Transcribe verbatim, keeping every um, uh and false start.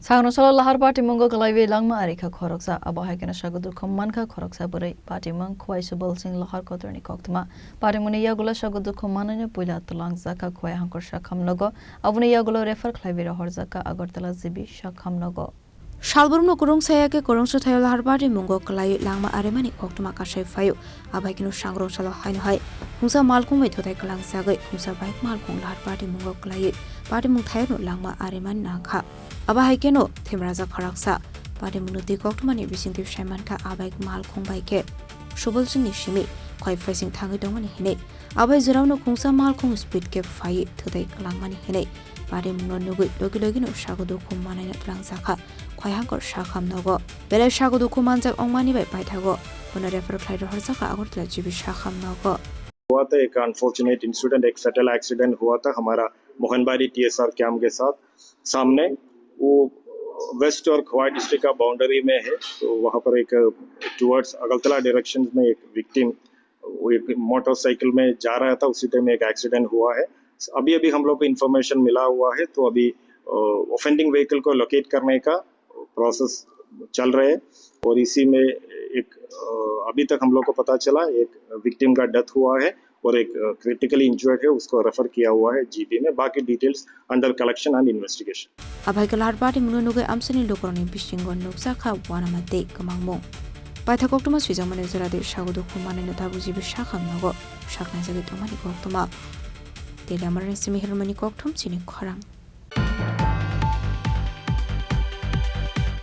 Sangrong salo lahar patimungo kwlaiwi langma arikha khoroksa, abo hai kheno sago dukhu mankha khoroksa bwrwi. Patimung Khwai Subal Singh lahar kotorni koktwma. Patimungni yagulo sago dukhu manwino puila twlangjakha Khwai Hangkor sakham nogo, aboni yagulo refer khlaiwi rohorjakha Agartala G B sakham nogo. Salbrumno kwrwng saya khe kwrwngsa thaio lahar patimungo kwlaiwi langma arimani koktwma kasai phaio. Abo hai kheno sangrong salo haino hai khungsa malkhung bai thutai kwlangjagwi khungsa bike malkhung lahar patimungo kwlaiwi patimung thaiono langma arimani nangkha. Abo hai kheno themrajak khoroksa patimungno twi koktwmani bisingtwi sai mankha, a bike malkhung bai khe Subal Singhni simi Khwai phaising thangwi tongmani hinwi. Abo hai jorao no khungsa malkhung speed khe phai thutai kwlangmani hinwi patimungno nugwi logi logi no sago dukhu manwino twlangjakha Khwai Hangkor sakham nogo. Belai sago dukhu manjak ongmani bai paithago bono refer khlai rohorjakha Agartala G B sakham nogo. हुआ था एक unfortunate incident, एक fatal accident हुआ था हमारा मोहनबारी TSR camp के साथ। सामने वो वेस्ट और खवाई डिस्ट्रिक्ट का बाउंड्री में है, तो वहाँ पर एक टुवर्ड्स अगलतला डायरेक्शन में एक विक्टिम, वो एक मोटरसाइकिल में जा रहा था, उसी टाइम एक एक्सीडेंट हुआ है। अभी अभी हम लोग को इन्फॉर्मेशन मिला हुआ है, तो अभी ऑफेंडिंग व्हीकल को लोकेट करने का प्रोसेस चल रहे हैं और इसी में एक अभी तक हम लोग को पता चला एक विक्टिम का डेथ हुआ है और एक क्रिटिकली इंजर्ड है, उसको रेफर किया हुआ है जीबी में। बाकी details under collection and investigation. Abai khe lahar patimungno nugwi amchaini lukurokni bisingo nukjakha uanama tei kwmangmung. Paithak koktwma swijakmani jora tei sago dukhu manwino tabuk G B sakham nogo saknaijagwi tongmani koktwma. Teliamarani simi hirmani kokthum chini khorang.